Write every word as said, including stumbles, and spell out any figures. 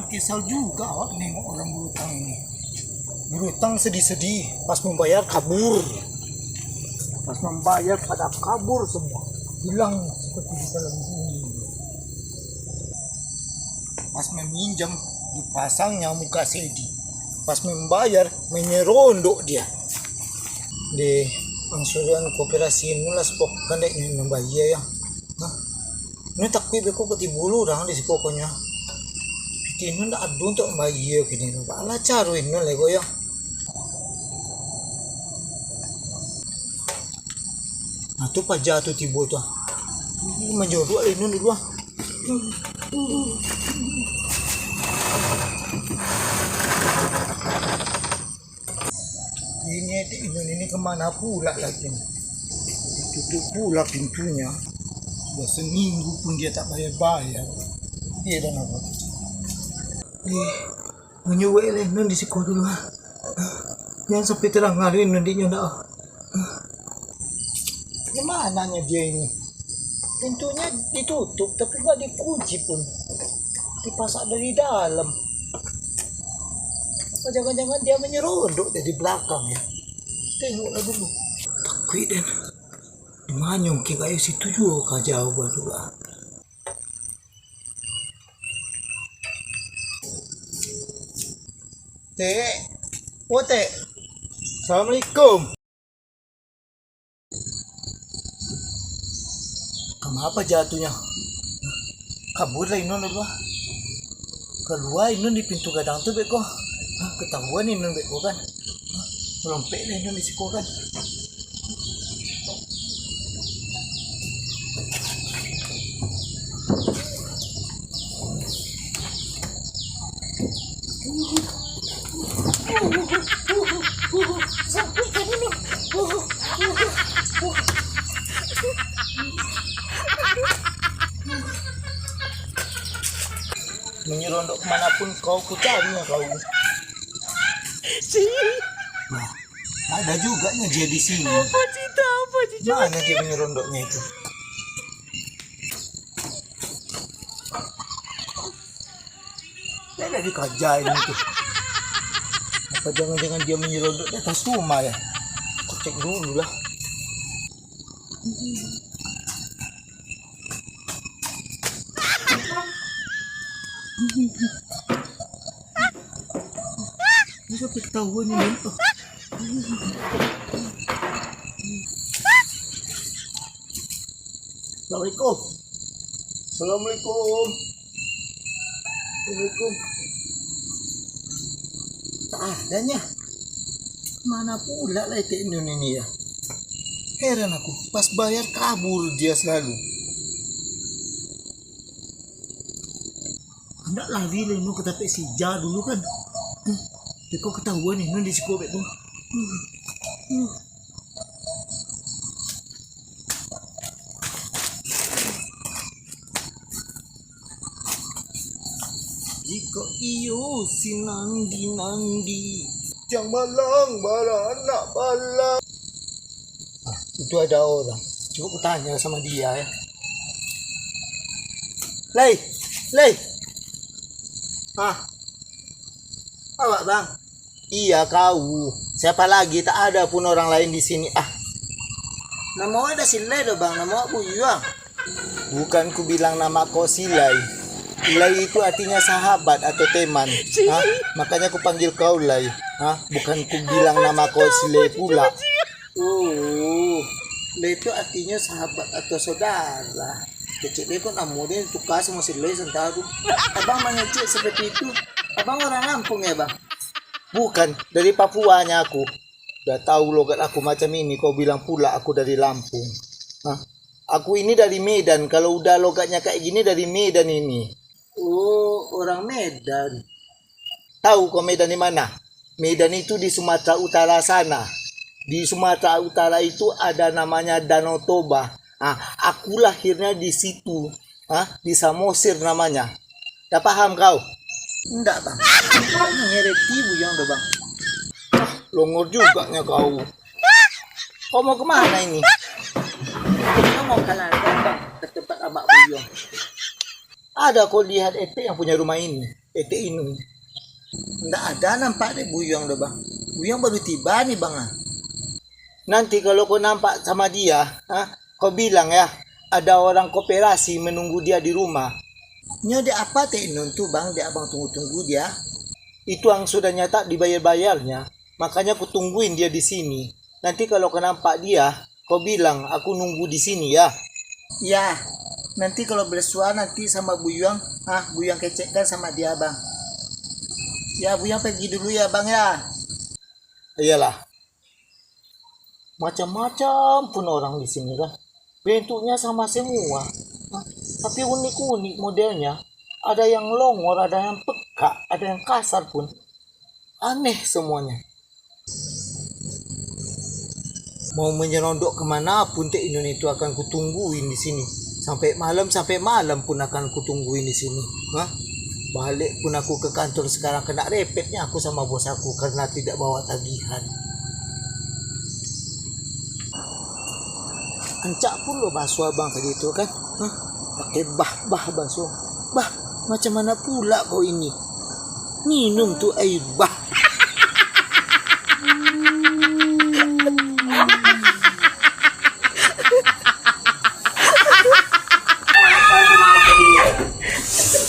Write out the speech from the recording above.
Kesal juga awak nengok orang berutang ini. Berutang sedih-sedih, pas membayar kabur. Pas membayar pada kabur semua. Hilang seperti di dalam bumi. Pas meminjam, dipasangnya muka sedi. Pas membayar, menyerondok dia. Di angsuran koperasi ini lah, sebab kan dek membayar ya. Nah, ini takut beko ketipu urang di siko ko nyo. Pitih inun ndak ado untuak mambayia kini tu. Baa caro inun lai ko yo. Nah, tu paja tu tibo tu. Manjoruak lah inun dulu ah. Ini adik inun ini kemana pula lagi ni? Ditutup pula pintunya. Sudah seminggu pun dia tak bayar-bayar. Dia dah apa? Eh, manyuruak lah inun di siko dulu ah. Jangan sampai terang hari inun di nyo dah. Di mananya dia ini? Pintunya ditutup, tapi nggak dikunci pun. Dipasak dari dalam. Apa jangan-jangan dia menyerondok dari belakang ya? Tengoklah dulu. Takuik den. Di mana mungkin kayak situ juga kah jauh baru lah. Tek. Oh, Tek. Assalamualaikum. Kama apo jatuhnyo? Kabur lah inun dulu ah. Kalua inun di pintu gadang tu beko. Hah, katahuan inun beko kan. Hah, malompek lah inun di siko kan. Menyerondok ke mana pun kau, ku cari kau. Nah, ada juga nyo dia di sini. Apa cerita? Apa cerita? Mana dia menyerondoknya itu? Dia dah dikaja ini tu. Apa jangan-jangan dia menyerondok di atas rumah ya? Aku cek dulu lah. Bisa ketahuan ini. Assalamualaikum. Assalamualaikum. Assalamualaikum. Tak adanya. Mana pula lah etek Nun ini ya? Heran aku, pas bayar kabur dia selalu. Andak lari lah Nun ka tapek si Ija dulu kan. Beko katahuan Nun di siko beko. Jikok iyo si Nandi-Nandi, jang malang baranak balang. Ah, itu ada orang. Cuba ku tanya sama dia ya. Lei, Lei. Ah. Awak, Bang? Iya, kau. Siapa lagi? Tak ada pun orang lain di sini. Ah. Nama awak dak Silai doh, Bang. Nama awak Buyuang. Bukan ku bilang nama kau Silai. Silai itu artinya sahabat atau teman. Hah? Makanya ku panggil kau Lai. Hah? Bukan ku bilang nama kau Silai pula. Oh, Lai itu artinya sahabat atau saudara. Kecek dia kok namo dia tukar sama si Lai santa tu. Abang mangecek seperti itu. Abang orang Lampung ya, Bang? Bukan, dari Papuanya aku. Udah tahu logat aku macam ini, kau bilang pula aku dari Lampung. Hah? Aku ini dari Medan, kalau udah logatnya kayak gini dari Medan ini. Oh, orang Medan. Tahu kau Medan di mana? Medan itu di Sumatera Utara sana. Di Sumatera Utara itu ada namanya Danau Toba. Ah, aku lahirnya di situ. Ah, di Samosir namanya. Dah paham kau? Ndak, Bang. Ngerti Buyuang tu, Bang. Ah, longor juga nyo kau. Kau mau kemana ini? Kita mau ka ladang, Bang, ke tempat Amak Buyuang. Ada kau lihat etek yang punya rumah ini? Ketek Inun. Ndak ada nampak dek Buyuang do, Bang. Buyuang baru tiba ni, Bang, ah. Nanti kalau kau nampak sama dia, ha, kau bilang ya, ada orang koperasi menunggu dia di rumah. Nyo dek apa Tek Inun tu, Bang, dek abang tunggu-tunggu dia? Itu ang sudah nyatak dibayar-bayarnya, makanya ku tungguin dia di sini. Nanti kalau kau nampak dia, kau bilang aku nunggu di sini ya. Ya, nanti kalau bersua nanti sama Buyuang, ah, Buyuang kecekkan sama dia, Bang. Ya, Buyuang pergi dulu ya, Bang, ya. Iyalah. Macam-macam pun orang di sini kan. Bentuknya sama semua. Nah, tapi unik-unik modelnya. Ada yang longor, ada yang pekak, ada yang kasar pun. Aneh semuanya. Mau menyerondok kemana pun Tek Inun itu akan kutungguin di sini. Sampai malam, sampai malam pun akan kutungguin di sini. Hah? Balik pun aku ke kantor sekarang, kena repetnya aku sama bos aku karena tidak bawa tagihan. Ancak pulo baso abang tadi tu kan. Hah? Pakai bah, bah baso. Bah, macam mana pula kau ini? Minum tu air bah.